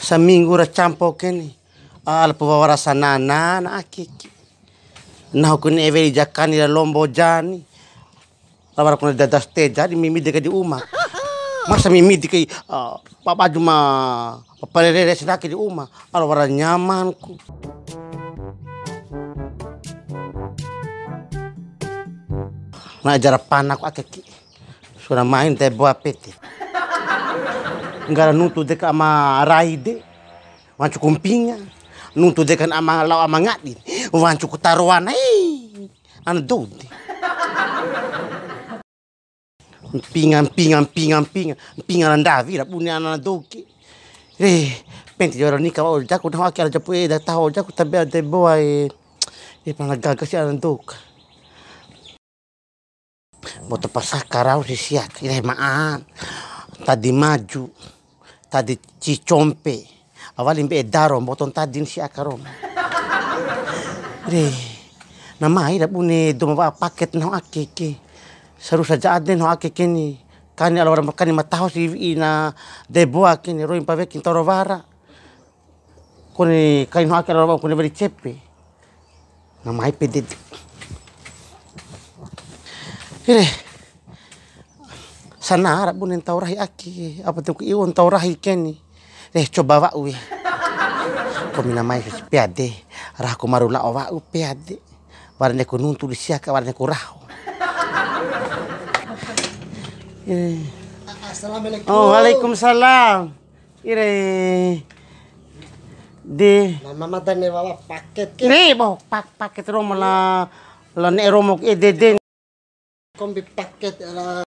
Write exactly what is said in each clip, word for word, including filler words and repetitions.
Saminggu ra campo ke ni, ala pu wara sanana na ake ke. Nahu ku ne'e weli ja kani ra lombo ja ni. Wara ku na dadas te ja di mimi de kai di uma. Masa mimi de kai, ah, pa baju ma, pa parere sendake di uma. Ala wara nyaman ku. Na jara pana ku ake ke. Sura main te boa pete. Nggara nuntu deka ama rai de. Wancuku mpinga. Nuntu deka ama lao ama ngadi. Wancuku taroana. Hei. Ana dou de. Mpinga, mpinga, mpinga, mpinga. Mpinga ra ndawi ra bune ana dou ke. Re, penti jora nika wa'u jaku nahu ake ala japu e da taho jaku tabe ade boa e. E pala gaga si ana dou ka. Mboto pasaka rau si sia, ire ma'an. Tadi maju, tadi cicompe. Awali mbe'e daro, mboto ntadin sia aka roma. Re, na mai ra bune dou ma wa'a paket nahu ake ke. Sarusa ja ade nahu ake ke ni. Kani ala wara kani ma taho si wi'i na de boa ke ni, roi mpa weki ntoro wara. Kone kai nahu ake ala wara kone weli cepe. Na mai pede de. Ire. Sana ra bune ntau rahi ake. Apa tu ku iu ntau rahi ke ni. Re, coba wa'u e. Kombi na mai pea de. Raho ku maru lao wa'u pea de. Wara ne'e ku nuntu di sia ka, wara ne'e ku raho. Eh. Assalamualaikum. Oh, waalaikumsalam. Ire. De. Mama mada ne'e wa'a paket ke. Ire, boh, pak-, paket romo la, la ne'e romo ede de. Kombi paket ala.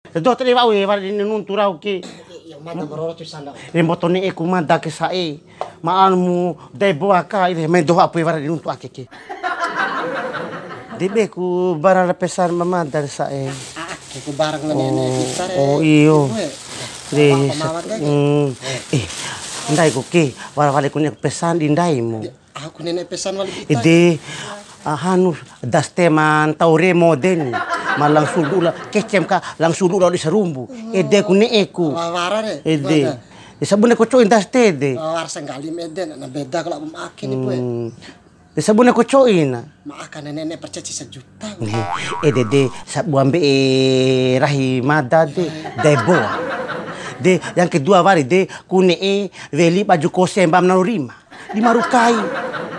Doho ta de wa'u e, wara di nuntu rau ke. Iyo, mada maroro tu sanda. Re mboto ne'e ku mada ke sa'e. Ma'an mu de boa ka, ire mai doho apu e wara di nuntu ake ke. De be ku barang la pesan mama dan sa'e. Ake ku barang la ne'e kita re. Oh, iyo. Re, mm, eh, ndai ku ke, wara wali ku ne'e pesan di ndai mu. Aku ne'e pesan wali kita. Ede, ah, hanu, daste ma ntau remo de ni. Ma langsung dula, kecem ka, langsung dula di sarumbu. Ede ku ne'e ku. Wara re. Ede. Sabune ku co'i daste de. Wara sanggali mede, na beda kalau bum ake ni, Pu e. Hmm. De sabune ku co'i na. Ma aka ne'e ne'e perceci sajuta. Ede de, sabua mbe'e rahi mada de, de boa. De, yang kedua wali de, ku ne'e weli baju kose mba ma nau rima. Di maru kai.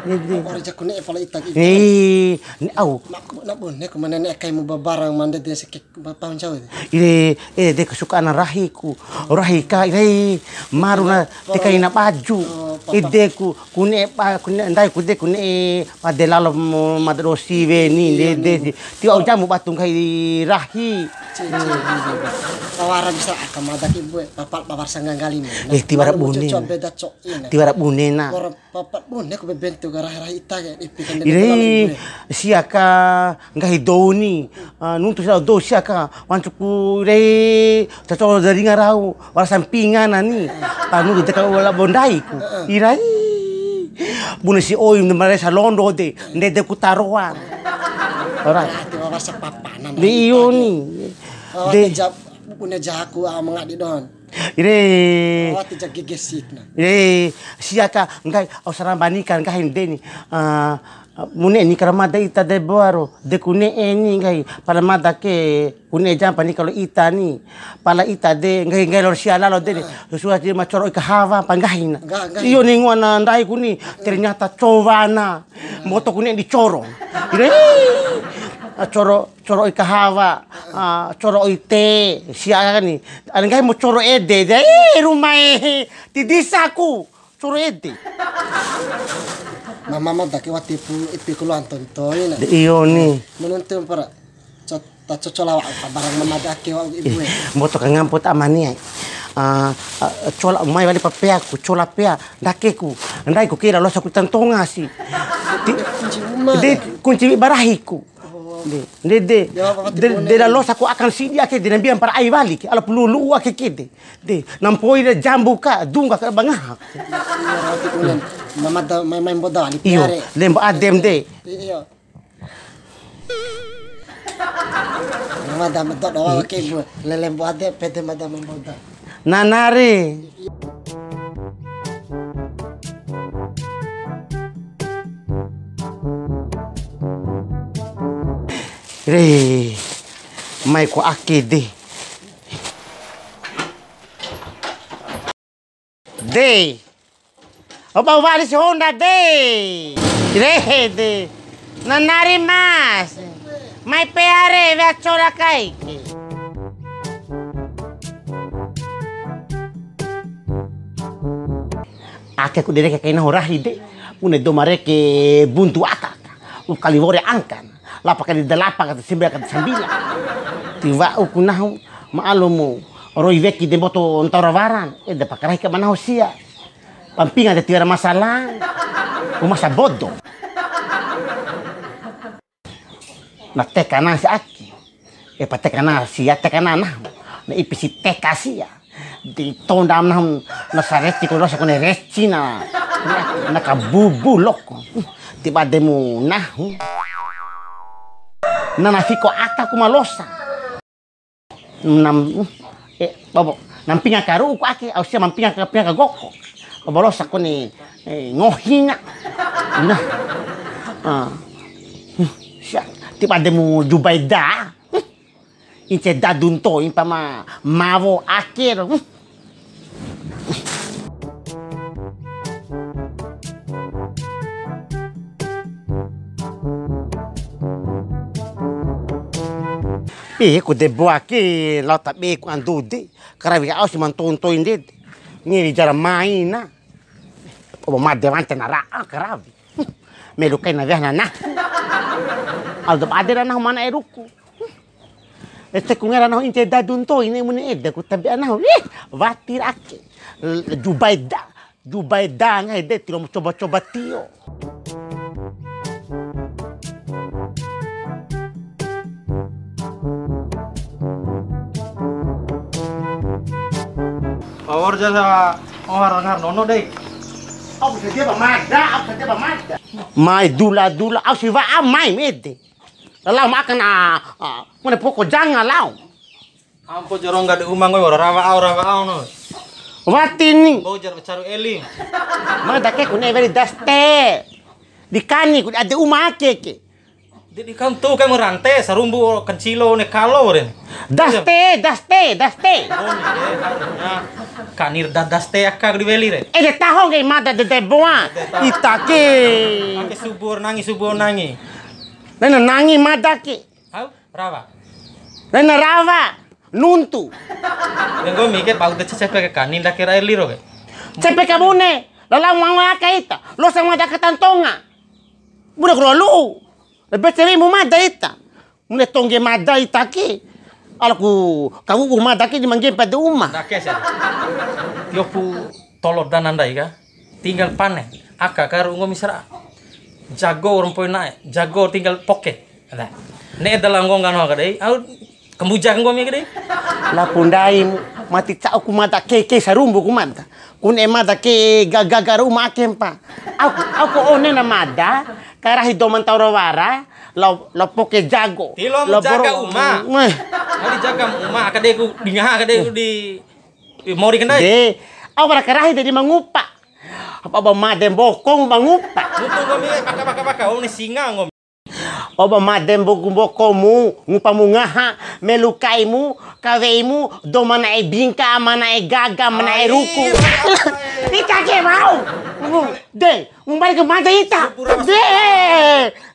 Ede. Ore jaku ne'e pala ita ke. Ni, ni au. Mak-, na bune ku ma ne'e ne'e kai mu babarang mande de seke ba-, pahun jauh de. Ire, eh, de kesukaan rahi ku. Rahi ka, ire, maru na de kaina baju. Oh, papa. Ede ku, ku ne'e ba, ku ne'e ndai ku de, ku ne'e pade lalo mo-, mada dosi weni, de, de, de. Ti au jamu batu nggahi rahi. Ci, ci, ci, ci. Pawara bisa aka mada ki, Bu e. Papa, pawara sangga nggali ni. Eh, tiwara bune. Coba beda cok. Tiwara bune na. Wara papa bune ku bebentuk rahi-rahi ita ke, ipi kan. Ire, sia ka nggahi dou ni, ah, nuntu sia dou sia ka, wancuku re, cocok dari ngarau, wara sampingan ani, tanu de ka wala bondai ku. Irai, bune si oi, mare salondo de, ndede ku taroan. Ora. Berarti wara sapapanan. De iyo ni. Oh, de. Te ja-, bune jaku, ah, mangadi dohon. Ire. Wati ja gegesik na. Ire, sia ka, nggahi, au sarambani ka, nggahi ndeni. Ah, mu ne'e ni kara mada ita de boa ro, de ku ne'e ni nggahi, pala mada ke, ku ne'e jampa ni kalo ita ni, pala ita de, nggahi, nggahi lalo sia lalo de ni, susu aja ma coro oi kahawa, pa nggahi na. Nggahi, nggahi. Iyo ni ngoa na ndai ku ni, ternyata cowa na, mboto ku ne'e di coro. Ire, ah, coro, coro oi kahawa, ah, coro oi te, sia ka ni. Ana nggahi mu coro ede, de, eh, rumae, ti disa ku, coro ede. Mama mada ke wati pu ipi ku loan tontoi na. De iyo ni. Menuntu mpara. Co-, ta cocola wa, barang mama mada ke wa ibu e. Mboto ka ngampo ta amani ai. Ah, ah, cola mai wali pa pea ku, cola pea, ndake ku, ndai ku kira losa ku tantonga si. Ti-, kunci uma. De kunci barahi ku. De, de, de, de, de la losa ku akan sidi ake de nambia mpara ai wali ke, ala pulu lu'u ake ke de. De, nampoi de jambu ka, dungga ka bangaha. Mama da mai, mai mboda wali. Iyo, lembo adem de. Iyo. Mama da medo doa ake bu, lembo adem, pede mada mai mboda. Nanare. Re, mai ku ake de. De. Oba wali si Honda de. Rehe de. Nanari mas. Mai pea re wea cola kai ke. Ake ku dere ke kaina ho rahi de. Une doma reke buntu aka. Ukali wore angkan. Lapa kali dalapa kata sembilan kata sembilan. Tiwa'u ku nahu ma'alumu roi weki de mboto ntau ra waran. Ede pakarahi ka manaho sia. Pampinga de tiwara masalah. Ku masa bodo. Na teka na si aki. E pa teka na sia teka na nahu. Na ipi si teka sia. Di tonda am nahu na sareci ko losa kone reci na, na kabubu loko. Ti bademu nahu. Na nafiko aka ku ma losa. Nam, eh, bobo, nampinga karu ku ake, au sia mampinga ka, pinga ka goko. Bobo losa kone, eh, ngohi na. Nah. Ah. Sia, ti bademu Jubaida. Ince dadu nto'i mpa ma mawo ake ro. Ih, ku de boa ke lao ta be ku andu de. Karawi au si ma nto'i-nto'i ndede. Ngeri jara mai na. Obo made wante na ra'a karawi. Melu kaina weha na nahu. Aldo bade ra nahu mana e ruku. Ese ku ngera nahu ince dadu nto'i ne mune eda ku tabe'a nahu. Ih, wati ra ake. Jubaida, Jubaida ngaha ede tiro mu coba-coba tio. Power jasa ohar ngar nono dei. Au sadia ba mada, au sadia ba mada. Mai dula-dula, au si wa'a mai mede. Lao ma aka na, ah, mone poko janga lao. Ampo jorongga di uma nggomi wa'ura rawa au, rawa au no. Wati ni. Bau jar caru eli. Mada ke ku ne'e weli daste. Di kani ku di ade uma ake ke. Di, di kantu kai mu rante, sarumbu, kancilo, ne kalo re. Daste, daste, daste. Nggomi ke harusnya kanir da daste aka di weli re. Ede taho nggahi mada de de boa. Ede taho. Ita ke. Ake subuh nangi, subuh nangi. Nena nangi mada ke. Au, rawa. Nena rawa, nuntu. De nggomi ke bau de cecepe ke kani ndake ra liro ke. Cepe ka bune, lalau mau aka ita, losa mada ke tantonga. Bune kuro lu'u, lebe cewe mu mada ita. Mune tongge mada ita ke, alaku kau mada ke di mangge pada uma. Ndake sia. Tiopu tolo dana ndai ka. Tinggal pane, aka ka ru'u nggomi sara'a. Jago ro mpoi na'e, jago tinggal poke. Nah, ne'e da lao nggongga nahu aka dei, au kambuja ka nggomi aka dei. Lapu ndai mu, mati ca'u ku mada ke, ke sarumbu ku mada. Ku ne'e mada ke ga-, gaga ru'u ma ake mpa. Au, au ku one na mada, karahi dou ma ntau ra wara, lao, lao poke jago. Tilo mu lao jaga boro-, uma. Ngeh. Kali jaga uma, aka dei ku di ngaha, aka dei ku di, di mori kendai. De, au wara karahi de di ma ngupa. Apa ba made mbokomu ba ngupa. Nuntu nggomi, baka, baka, baka, oh, ni singa nggomi. Oba made mboku mbokomu, ngupamu ngaha, melukaimu, kaweimu, dou ma na'e bingka, ma na'e gaga, ma na'e ruku. Ai, ai, ai. Ita ke mau. De, ngumbali ke made ita. De,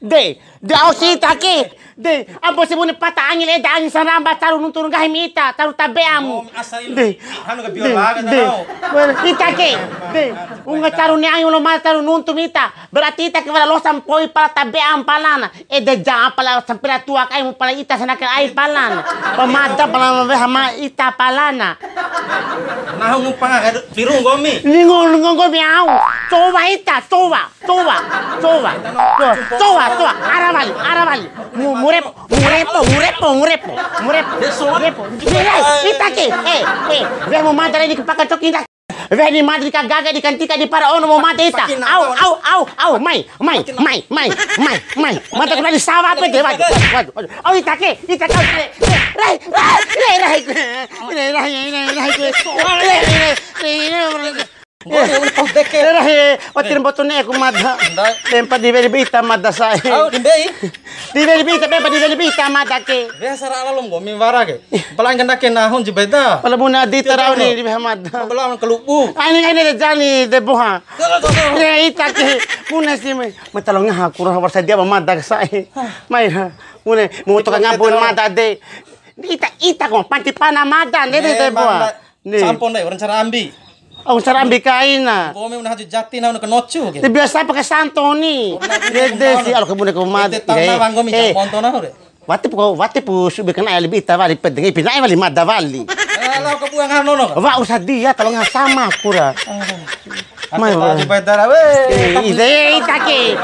de. De, au si ita ke. De, ampo si bune pata angi le, eda angi saramba, caru nuntu nggahi mi ita, caru tabe'amu. Oh, asal ilu. De, hanu ke de, biol laga de. Tahu. Wala, ita ke. De, unga caru ni angi lo ma caru nuntu mi ita. Berarti ita ke wala losa mpoi pala tabe'amu palana. Ede ja pala sampela tua kai mu pala ita sana ke ai palana. Pamada pala weha ma ita palana. Nahu ngupa ngaha biru nggomi. Ni ngol nggomi au. Coba ita, coba. Coba, coba, coba, coba, coba, ara wali, ara wali. Mu-, murepo, murepo, murepo, murepo, murepo, murepo. Ita ke, eh, eh, weha mu mada ni kepaka coki ita. Weha ni mada ka gaga di kantika di para ono mu mada ita. Au, au, au, au, mai, mai, mai, mai, mai, mai. Mada kena di sawah pe de, waduh, waduh, waduh. Au ita ke, ita ke, rai, rai, rai, rai, rai, rai, rai, rai, rai, rai. Nggomi udah tahu deke. Ede rahi, wati mboto ne'e ku mada. Ndai. Pempa di weli ba ita mada sa'e. Au, di mbei. Di weli ba ita, pempa di weli ba ita mada ke. Biasa ra lalo nggomi wara ke. Pala ngena ke nahun Jubeda. Pala bune adi tarau ni di weha mada. Pala kalubu. Aini, aini de jani de boha. Tuh, tuh, tuh. Ita ke. Bune si mai. Mai talo ngaha kurang wara sadia ba mada ke sa'e. Mai ha. Bune, mu to ka ngabu mada de. Ita, ita ko panti pana mada de de boha. Sampo ndai, orang cara ambi. Au cara ambi kaina. Nggomi una haju jati na una kenocu ke. Te biasa pakai santo ni. Dede si alo kebune ko mada. Ede tana bang nggomi, eh, monto na ore. Wati pu, wati pu subi kena ali bita wali pedenge pinae wali mada wali. Lao kebuang nono. Wa usadia kalau nggak sama kura. Mai wa. Di bae dara we. Ide ita ke.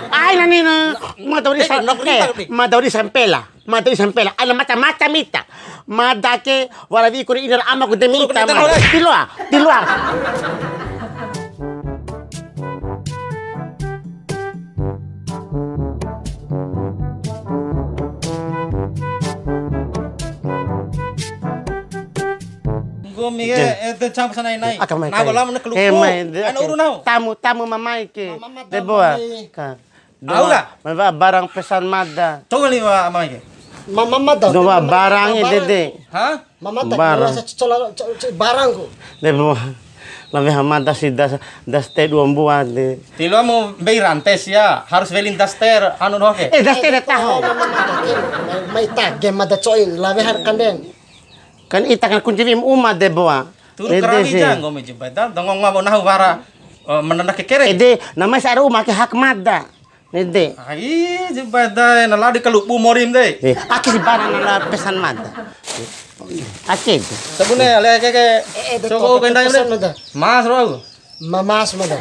Ai nani na. Mada uri sa-, eh, mada uri sampela. Mada uri sampela, ana macam-macam ita. Mada ke, wara wi'i kuri ina ra amaku demi ita, mada. Tiloa, tiloa. Nggomi ke, ede campur sanai-nai. Aka mai kai. Nahu lam ne kelupu. Ana uru nahu. Tamu, tamu mamai ke. Deboa. Ka. Au ka? Mai wa'a barang pesan mada. Coba li wa ama ke. Mama mada. Dua barang e dede. Ha? Mama mada. Barang. Cola, cola, cola barang ku. De bo. Lawe ha mada si das, daster dua mbua de. Tiloa mu mbei rante sia, harus welin daster anu doho ke. Eh, daster de taho. Mama mada ke. Mai, mai tage mada coin, lawe har kanden. Kan ita kan kunci wim uma de boa. Turu karami ja nggomi Jubeda, dongo ngabo nahu wara, eh, menanda kekere. Ede, nama si ara uma ke hak mada. Ede. Ai, Jubeda, na ladi kalubu morim de. Eh, ake si barang na la pesan mada. Ake de. Sabune ale ke ke. Eh, eh, de coba topi ke ndai pesan de. Mada. Mas, ro au. Ma-, mas mada.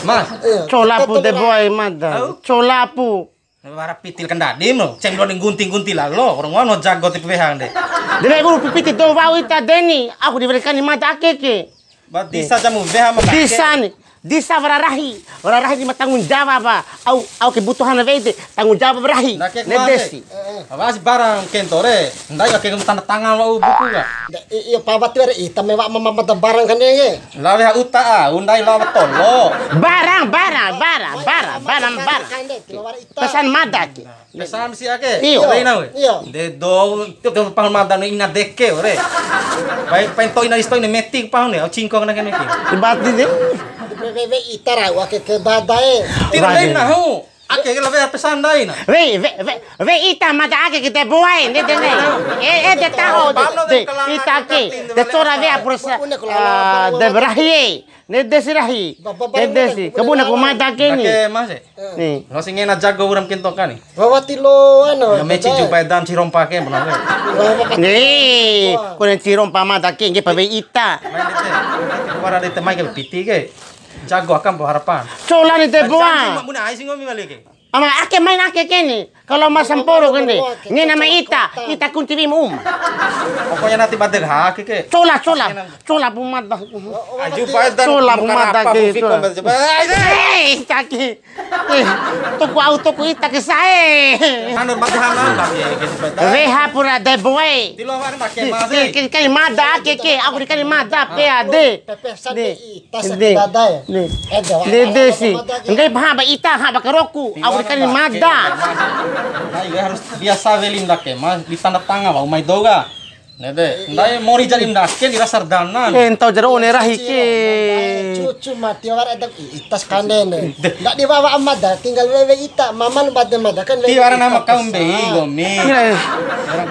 Mas. Iya. Colapu de boy mada. Au? Colapu. Wara piti la kandadi mu, cem lo ni gunti-gunti lalo, orang ngono jago tipu weha de. De be guru pipiti do wau ita deni, aku diberikan ni mada ake ke. Ba disa jamu weha ma ake. Disa ni, disa wara rahi, wara rahi ni ma tanggung jawab ba. Au, au kebutuhan wei de, tanggung jawab rahi. Ndake ne desi. Awas barang kentore, ndai ake tanda tangan wau buku ka. Nda, i-, iyo pa wati wara ita me wa ma-, ma-, mada barang kan ye. Lawe ha uta a, undai lawa tolo. Barang, barang, barang, barang, barang, barang. Pesan mada ke. Pesan si ake. Iyo. Lain au. Iyo. De do, tu, tu, pahun mada no ina deke, ore. Pai, pai to ina isto ina metik pahun ya, au cingkong na kene ke. Ibati de. Wewe ita rau ake ke bada e. Tira lain nahu. Ake ke lawe pesan ndai na. Wei, wei, wei, wei ita mada ake ke de boai, de, de, de. Eh, eh, de taho, de, de, ita ke. De tora wea pura sa, ah, de berahi, eh. Ne desi rahi. Ba-, ba-, ne desi. Kabuna ku mada ke ni. Ake mas e. Ni. Lo si ngena jago uram kintoka ni. Wawati lo, anu, ya meci jupai dan si rompa ke, benar. Ni, kone si rompa mada ke, nge pawe ita. Main de te. Wara de te mai ke piti ke. Jago akan po harapan. Cola ni de boa. Muna ai si ngomi balik ke. Ama ake main ake keni. Kalau ma samporo kende. Ngena ma ita, ita kunci wim um. Pokoknya nanti badel ha ake ke. Cola, cola. Cola bu mada. Aju badan. Cola bu mada ke. Eh, caki. Eh, tuku au tuku ita ke sae. Anu mada hanan lah ya ke. Weha pura de boe. Di luar pakai mas. Ke, ke, ke mada ake ke, aku dikali mada pe ade. Pepe sande. Ita sakit dada ya? Ede, dede si. Nggahi pa haba ita, haba karoku, au dikani mada. Nah, iya harus biasa weli ndake, mas, di tanda tangan, wa'u mai doga. Nede, ndai mori jadi ndake di rasa dana. Eh, ntau jero one rahi ke. Cucu mati awar edek itas kande ne. Ndak diwawa amada, tinggal wewe ita, mama lu mada mada kan. Tiwara nama kaum bei, gomi.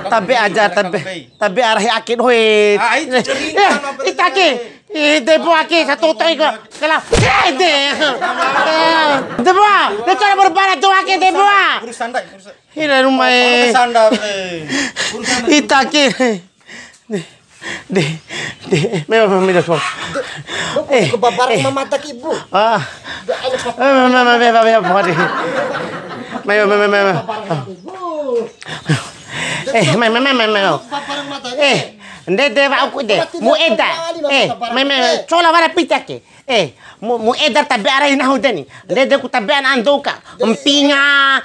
Tabe aja, tabe. Tabe arahi ake doho e. Ah, itu cerita. Eh, ita ake. Eh, de bo ake satu to iko. Kala. Eh, de. Eh, de bo. De cara berbara do ake de bo. Urusan dai, urusan. Ina rumah e. Urusan dai. Ita ake. De. De. De. Meo, meo, meo, so. Eh, kebabaran eh. Mama tak ibu. Ah. Eh, meo, meo, meo, meo, meo, meo. Meo, meo, meo, meo. Eh, meo, meo, meo, meo. Eh, Ndede wa'uku de, mu eda. Eh, meme, cola wara piti ake. Eh, mu, mu eda tabe'a rai nahu deni. Ndede ku tabe'a na ando ka. Mpinga,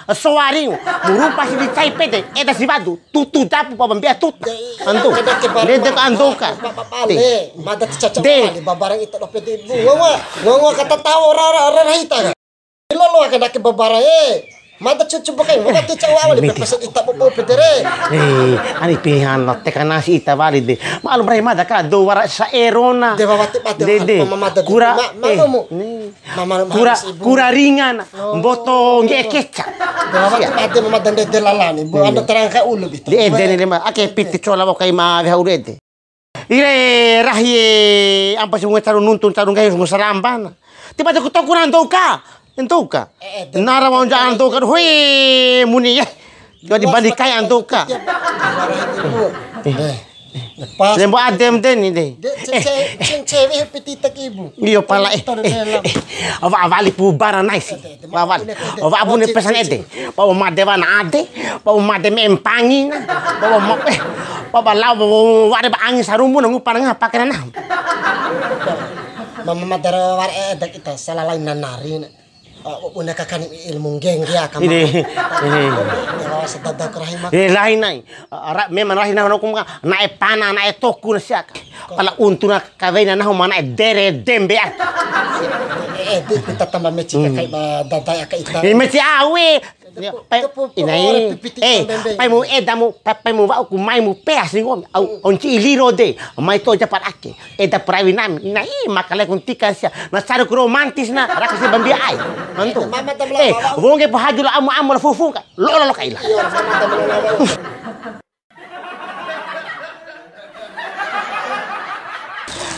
soaringu. Mu rupa si di cai pede, eda si wadu. Tutu dapu pa mbea tuta. Ando. Ndede ka ando ka. Mada caca wali babara ita dope de. Ngua, ngua kata tahu rara rara ita. Lolo aka ndake babara e. Mada cucu pakai, mada ti cau awali pepes ita bobo pede re. Eh, ani pilihan lo teka nasi ita wali de. Maklum rai mada ka do wara saerona. Dewa wati pate. Dede. Mama mada kura, eh, malumu. Mama kura, kura ringan. Mboto ngge keca. Dewa wati pate mama dende delalani. Bu ando terangka ulu gitu. De ede ni lema. Ake piti cola wa'u kai ma weha ulu ede. Ire rahi e, ampa si wunga caru nuntu, caru nggahi wunga sarambana. Tiba tiba ku toku na ando ka. Ando ka. Nara wa'u ja ando ka. Hui, muni ya. Coba dibandingkai ando ka. Lembo adem deni de. Ceng cewe piti tak ibu. Iyo pala eh. Awa awali pu bara nice. Wawan, wawa bune pesan ede. Pau made wana ade, pau made mempangina, pau ma, eh, pau lao ware ba angi sarumbu na ngupa na ngaha pake na nahu. Mama madara ware eda kita salalai nanari na. Bune kakani ilmu nggeng ya kama. Ini, ini. Dewa sedada kerahi maka. Eh, lain nai. Ra, memang rahi nahu nahu kum ka, na'e pana, na'e toku na sia ka. Pala untu na kawei na nahu ma na'e dere dembe aka. Eh, eh, di, di tata ma meci ka kai ba dadai aka ita. Eh, meci awe. Pai, inai. Eh, pai mu eda mu, pai, pai mu wa'u ku mai mu pea si ngomi. Au, onci iliro de. Mai to japat ake. Eda perawi nami. Inai, makale kuntika sia. Na caru ku romantis na, raka si bambia ai. Mantu. Eh, wongge pa haju la amu amu la fufu ka. Lo lo lo kaila.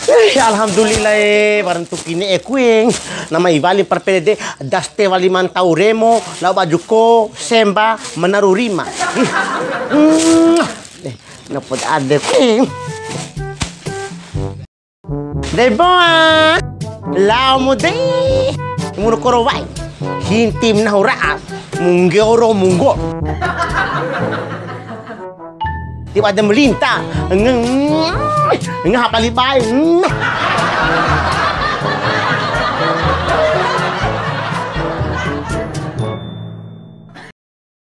Eh, alhamdulillah, eh, warantuki ne'e kueng. Nama iwali parpede de, daste wali mantau remo, lao baju ko, semba, manaru rima. Ih, mm, eh, napot ade kueng. Dei boa, lao mu dei. Munu koro wai. Hintim nahu ra'a. Munggeoro munggo. Tiba ada melinta. Nge-, ngaha pali bai.